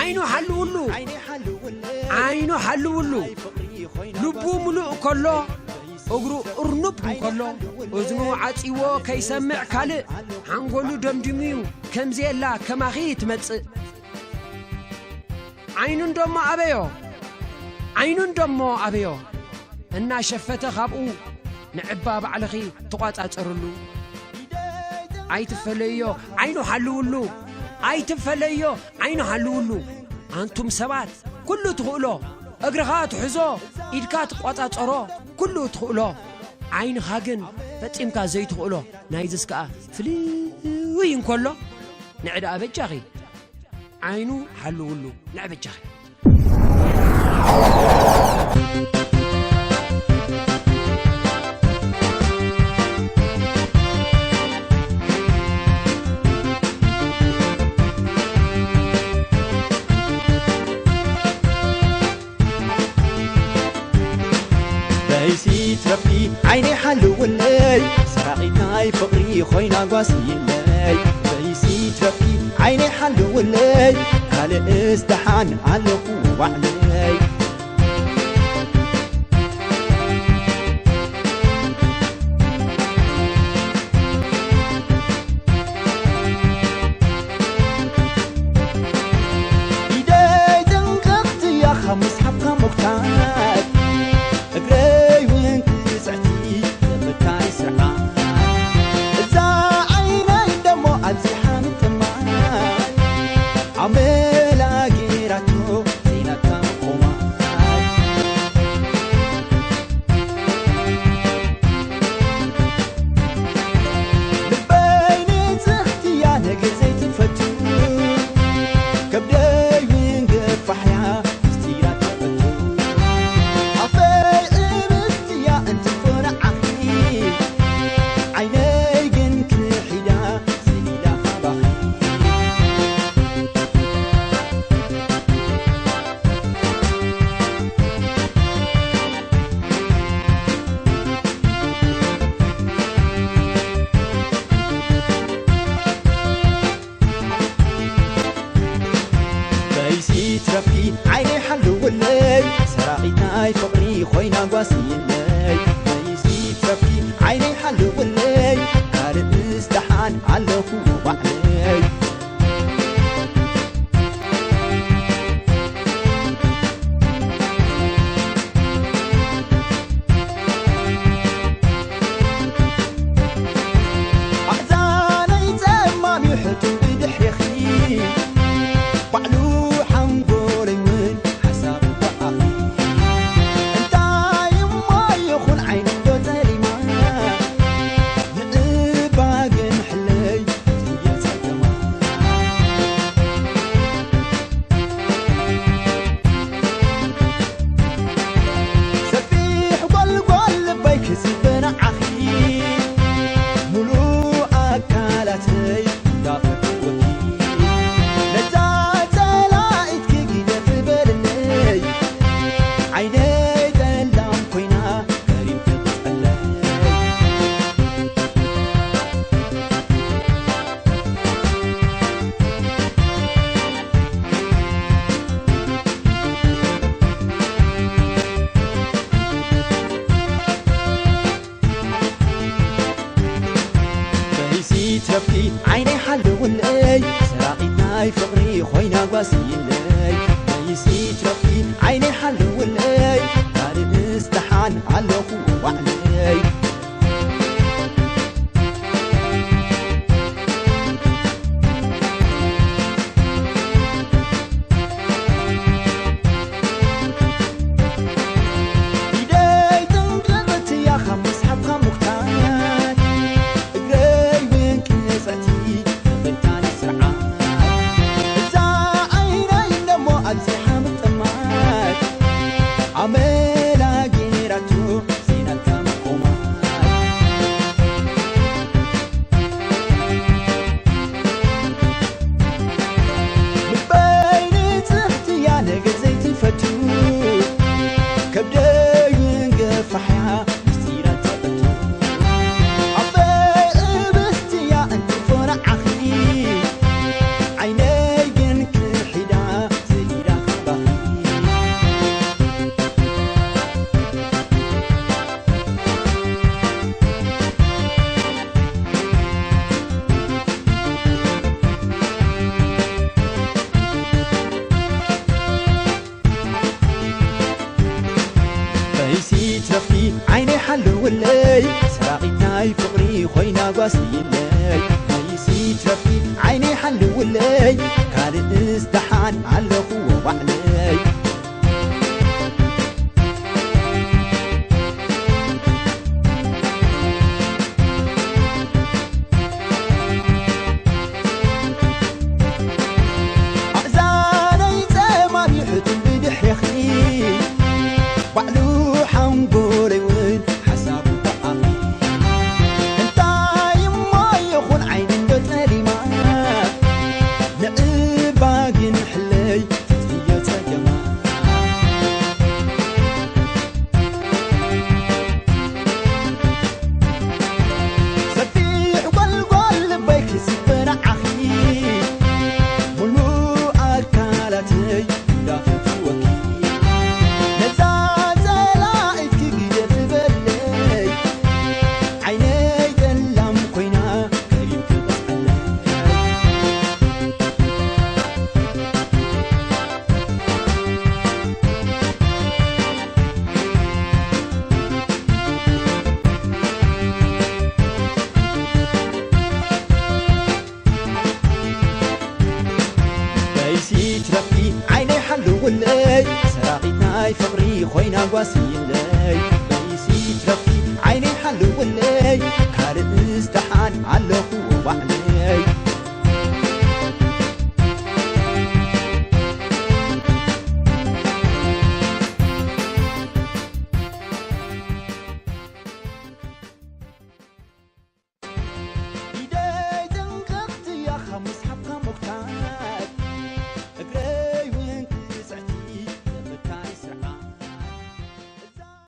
ዓይኑ ሓልውሉ፣ ዓይኑ ሓልውሉ። ልቡ ምሉእ ከሎ፣ እግሩ እርኑብ እንከሎ፣ እዝኑ ዓጺዎ ከይሰምዕ ካልእ፣ ሓንጎሉ ደምዲሙ'ዩ ከምዘየላ ከማኺ ትመጽእ። ዓይኑ እንዶሞ ኣበዮ፣ ዓይኑ እንዶሞ ኣበዮ። እናሸፈተ ካብኡ ንዕባ ባዕልኺ ትቋጻጸርሉ። ኣይትፈለዮ ዓይኑ ሓልውሉ፣ ኣይትፈለዮ ዓይኑ ሓልውሉ። ኣንቱም ሰባት ኩሉ ትኽእሎ፣ እግርኻ ትሕዞ፣ ኢድካ ትቋጻጸሮ፣ ኩሉ ትኽእሎ። ዓይንኻ ግን ፈጺምካ ዘይትኽእሎ። ናይዝስ ከኣ ፍልይ እንከሎ ንዕዳ በጃኺ። ዓይኑ ሓልውሉ ንዕበጃኺ። በይሲ ትረፊ ዓይነይ ሓልውለይ ሰራቒት ናይ ፍቕሪ ኮይና ጓስይለይ። በይሲ ትረፊ ዓይነይ ሓልውለይ ካልእስ ደሓን ኣለኹ ባዕለይ። ኢደይ ጥንቅቕቲ እያ ካብ ምስሓብካ ምጉታት፣ እግረይ እውን ክጽዕቲ ዘፈታይ ስርዓት። እዛ ዓይነይ ደሞ ኣብዚሓ ምጥማት፣ ኣመላ ጌራቶ ዘይናታ ምቑማት። ልበይ ንጽሕቲ እያ ነገር ዘይትፈቱ፣ ከብደይ እውን ገፋሕ እያ ምስጢራ ተፈቱ። ኣፈይ እምስቲ እያ እንትኾነ ዓኺ፣ ዓይነይ ግን ክሒዳ ሰሊላ ካባኺ። በይሲ ትረፊ ዓይነይ ሓልውለይ ሰራቒት ናይ ፍቕሪ ኮይና ጓስይለይ። በይሲ ትረፊ ዓይነይ ሓልውለይ ካልእስ ደሓን ኣለኹ ባዕለይ። ኣሕዛነይ ጸማም ይሕቱ ብድሕሬኺ፣ ባዕሉ ሓንጎለይ እውን ሓሳቡ ብኣኺ። እንታይ እሞ ይኹን ዓይነይ ዶ ጸሊማ፣ ንዕባ ግን ሕለይ ትየ ጸገማ። ሰፊሕ ጓልጓል ልበይ ክስበ ንዓኺ፣ ሙሉእ ኣካላተይ እንዳፈተወኪ፣ ነዛ ጸላኢትኪ ግደፍ በልለይ፣ ዓይነይ ጠላም ኮይና ቀሪብ ትጸለይ። በይሲ ትረፊ ዓይነይ ሓልውለይ ሰራቒት ናይ ፍቕሪ ኮይና ጓስይለይ። በይሲ ትረፊ ዓይነይ ሓልውለይ ካልእስ ደሓን ኣለኹ ባዕለይ። ኢደይ ጥንቅቕቲ እያ ካብ ምስሓብካ ምጉታት፣ እግረይ እውን ቅጽዕቲ ተፈታኒ ስርዓት። እዛ ዓይነ ናይ ፍቕሪ ኮይና ጓስይለይ፣ ኣይሲ ትረፊ ዓይነይ ሓልውለይ፣ ካልእስ ደሓን ኣለኹዎ ባዕለይ። ኣእዛነይ ጸማሚሑ ትብል ድሕሬኺ፣ ባዕሉ ሓንጎለይ እውን ሓሳቡ ብኣኺ። እንታይ እሞ ይኹን ዓይኒ እንዶ ጸሊማ፣ ንዕባ ግን ሕለይ ትጥፍዮ ጸገማ። ሰፊሕ ጓልጓል ልበይ ክስበ ንዓኺ፣ ሙሉእ ኣካላተይ እንዳፈትወኪ። ነዛ ጸላኢትኪ ግደ ትበለይ፣ ዓይነይ ጠላም ኮይና ከሪም ትበስዓለይ። በይሲ ትረፊ ዓይነይ ሓልውለይ፣ ሰራቒት ናይ ፍቕሪ ኮይና ጓስይለይ።